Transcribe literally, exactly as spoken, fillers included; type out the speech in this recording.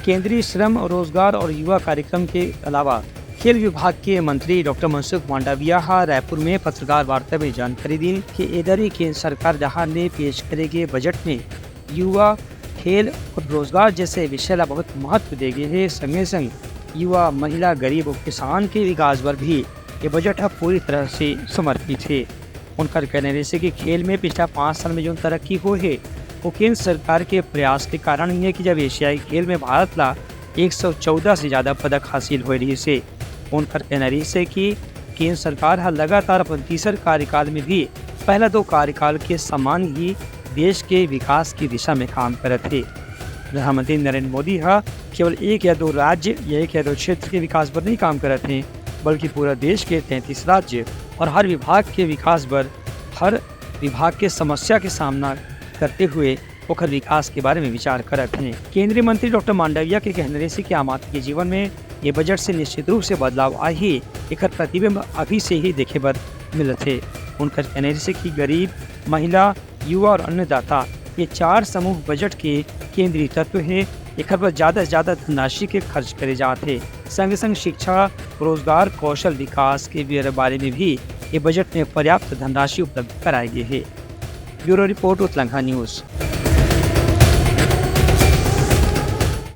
केंद्रीय श्रम, रोजगार और युवा कार्यक्रम के अलावा खेल विभाग के मंत्री डॉक्टर मनसुख मांडविया ह रायपुर में पत्रकार वार्ता में जानकारी दिन कि ए दरी केंद्र सरकार डहार ले पेश करे गे बजट में युवा, खेल और रोजगार जैसे विषय ला बहुत महत्व दे गे हे। संगे संग युवा, महिला, गरीब और किसान के विकास बर भी ये बजट ह पूरी तरह से समर्पित हे। उनकर कहना रहिसे कि खेल में पिछला पाँच साल में जोन तरक्की होए हे, वो केंद्र सरकार के प्रयास के कारण ही है कि जब एशियाई खेल में भारत ला एक सौ चौदह से ज्यादा पदक हासिल होए रहिसे। उनकर कहना रहिसे कि केंद्र सरकार ह लगातार अपन तीसर कार्यकाल में भी पहला दो कार्यकाल के समान ही देश के विकास की दिशा में काम करत हे। प्रधानमंत्री नरेंद्र मोदी ह केवल एक या दो राज्य या एक या दो क्षेत्र के विकास बर नहीं काम करत हे, बल्कि पूरा देश के तैंतीस राज्य और हर विभाग के विकास बर हर विभाग के समस्या के सामना करते हुए ओखर विकास के बारे में विचार करत हे। केंद्रीय मंत्री डॉक्टर मांडविया के कहना रहिसे कि आम आदमी के जीवन में ये बजट से निश्चित रूप से बदलाव आही, एकर प्रतिबिंब अभी से ही देखे बर मिलत हे। उनकर कहना रहिसे कि गरीब, महिला, युवा और अन्नदाता, ये चार समूह बजट के केंद्रीय तत्व हे। एकर बर ज्यादा से ज्यादा धनराशि के खर्च करे जात हे। संगे संग शिक्षा, रोजगार, कौशल विकास के बारे में भी ये बजट में पर्याप्त धनराशि उपलब्ध कराए गे हे। Bureau report, Utlangha news.